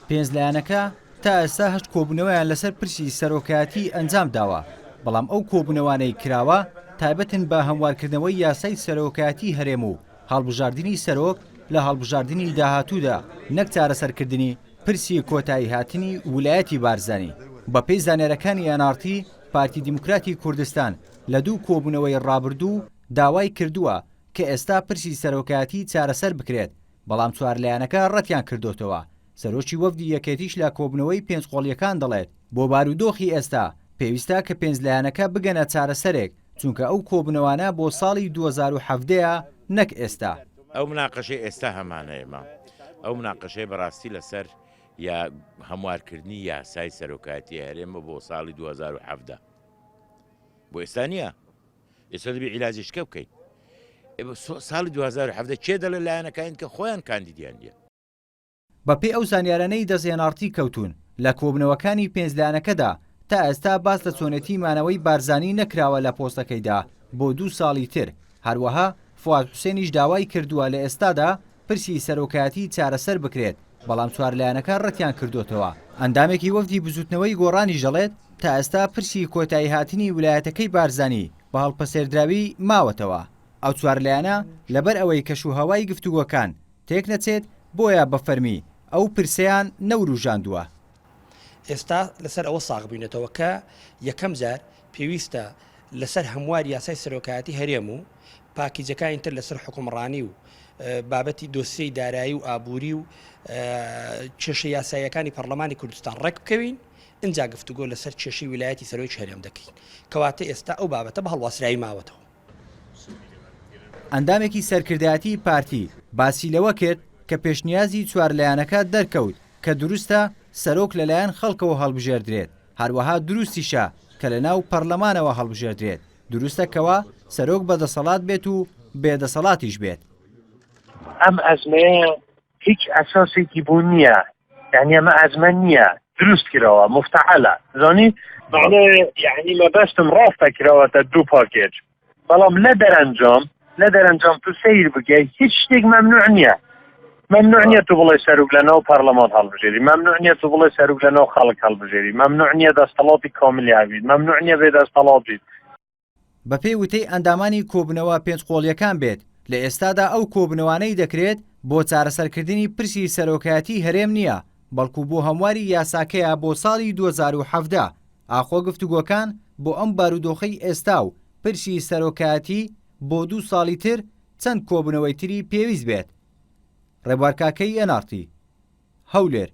پێنج لایەنەکە تا ئێستا هەشت کۆبوونەوەیان لەسەر پرسی سەرۆکایەتی ئەنجام داوە، بەڵام ئەو کۆبوونەوانەی کراوە تایبەتن بە هەموارکردنەوەی یاسای سەرۆکایەتی هەرێم و هەڵبژاردنی سەرۆک لە هەڵبژاردنی داهاتوودا نەک چارەسەرکردنی پرسی کۆتاییهاتنی ولایەتی بارزانی. بەپێی زانیارەکانی ئێن ئاڕ تی، پارتی دیموکراتی کوردستان لە دوو کۆبوونەوەی ڕابردوو داوای کردووە کە ئێستا پرسی سەرۆکایەتی چارەسەر بکرێت، بەڵام چوار لایەنەکە ڕەتیان کردۆتەوە. سەرۆکی وەفدی یەکێتیش لە کۆبوونەوەی پێنج قۆڵییەکان دەڵێت، بۆ بارودۆخی ئێستا پێویستە کە پێنج لایەنەکە بگەنە چارەسەرێک، چونکە ئەو کۆبوونەوانە بۆ ساڵی 2017 ە نەک ئێستا. ئەو مناقەشەی ئێستا هەمانە ئێمە ئەو مناقەشەیە بەڕاستی لەسەر یا هەموارکردنی یاسای سەرۆکایەتی هەرێمە بۆ ساڵی 2017 بۆ ئێستا نییە. ئێستا دەبێ عیلاجی شکە بکەین. ساڵی 2017 کێ دەڵێ لایەنەکانی کە خۆیان کاندیدیان نییە. بەپێی ئەو زانیارانەی دەست ئێن ئاڕ تی کەوتوون، لە کۆبوونەوەکانی پێنج لایەنەکەدا تا ئێستا باس لە چۆنێتی مانەوەی بارزانی نەکراوە لە پۆستەکەیدا بۆ دوو ساڵی تر، هەروەها فواد حوسێنیش داوای کردووە لە ئێستادا پرسی سەرۆکایەتی چارەسەر بکرێت، بەڵام چوار لایەنەکە رەتیان کردۆتەوە. ئەندامێکی وەفدی بزوتنەوەی گۆڕانیش دەڵێت، تا ئێستا پرسی کۆتاییهاتنی ولایەتەکەی بارزانی بە هەڵپەسێردراوی ماوەتەوە. ئەو چوار لایەنە لەبەر ئەوەی کەشوهەوای گفتوگۆکان تێکنەچێت، بۆیە بە فەرمی ئەو پرسەیان نەوروژاندووە. ئێستا لەسەر ئەوە ساغ بووینەتەوە کە یەکەم جار پێویستە لەسەر هەمواری یاسای سەرۆکایەتی هەرێم و پاکیجەکانی تر لەسەر حوکمڕانی و بابەتی دۆسیەی دارایی و ئابووری و کێشە یاساییەکانی پەرلەمانی کوردستان ڕێک بکەوین ئینجا گفتوگۆ لەسەر کێشەی ویلایەتی سەرۆکی هەرێم دەکەین کەواتە ئێستا ئەو بابەتە بە هەڵواسراوی ماوەتەوە. ئەندامێکی سەرکردایەتی پارتی باسی لەوە کرد کە پێشنیازی چوار لایەنەکە دەرکەوت کە دروستە سەرۆک لەلایەن خەڵکەوە هەڵبژێردرێت، هەروەها دروستیشە کە لەناو پەرلەمانەوە هەڵبژێردرێت، دروستە کەوا سەرۆک بە دەسەڵات بێت و بێ دەسەڵاتیش بێت. ئەم ئەزمەیە هیچ ئەساسێکی بۆ نییە، یعنی ئەمە ئەزمە نییە دروست کراوە مفتعلە زانی معنی یعنی مەبەستم ڕاستە کراوەتە دوو پاکێج بەڵام لە دەرەنجام لە دەرەنجام تو سەیر بکەی هیچ شتێک مەمنوع نییە مەمنوع نییە تو بڵێ سەرۆک لە ناو پەرلەمان هەڵبژێری مەمنوع نییە تو بڵێ سەرۆک لە ناو خەڵک هەڵبژێری مەمنوع نییە دەستەڵاتی کاملی هەبیت مەمنوع نییە بێ دەستەڵات بیت. بەپێی وتەی ئەندامانی کۆبوونەوە پێنج قۆڵییەکان بێت، لە ئێستادا ئەو کۆبوونەوانەی دەکرێت بۆ چارەسەرکردنی پرسی سەرۆکایەتیی هەرێم نییە، بەڵکو بۆ هەمواری یاساکەیە بۆ ساڵی 2017، ئاخۆ گفتوگۆکان بۆ ئەم بارودۆخەی ئێستا و پرسی سەرۆکایەتی بۆ دوو ساڵی تر چەند کۆبوونەوەی تری پێویست بێت؟ ڕێبوار کاکەیی ئێن ئاڕ تی، هەولێر.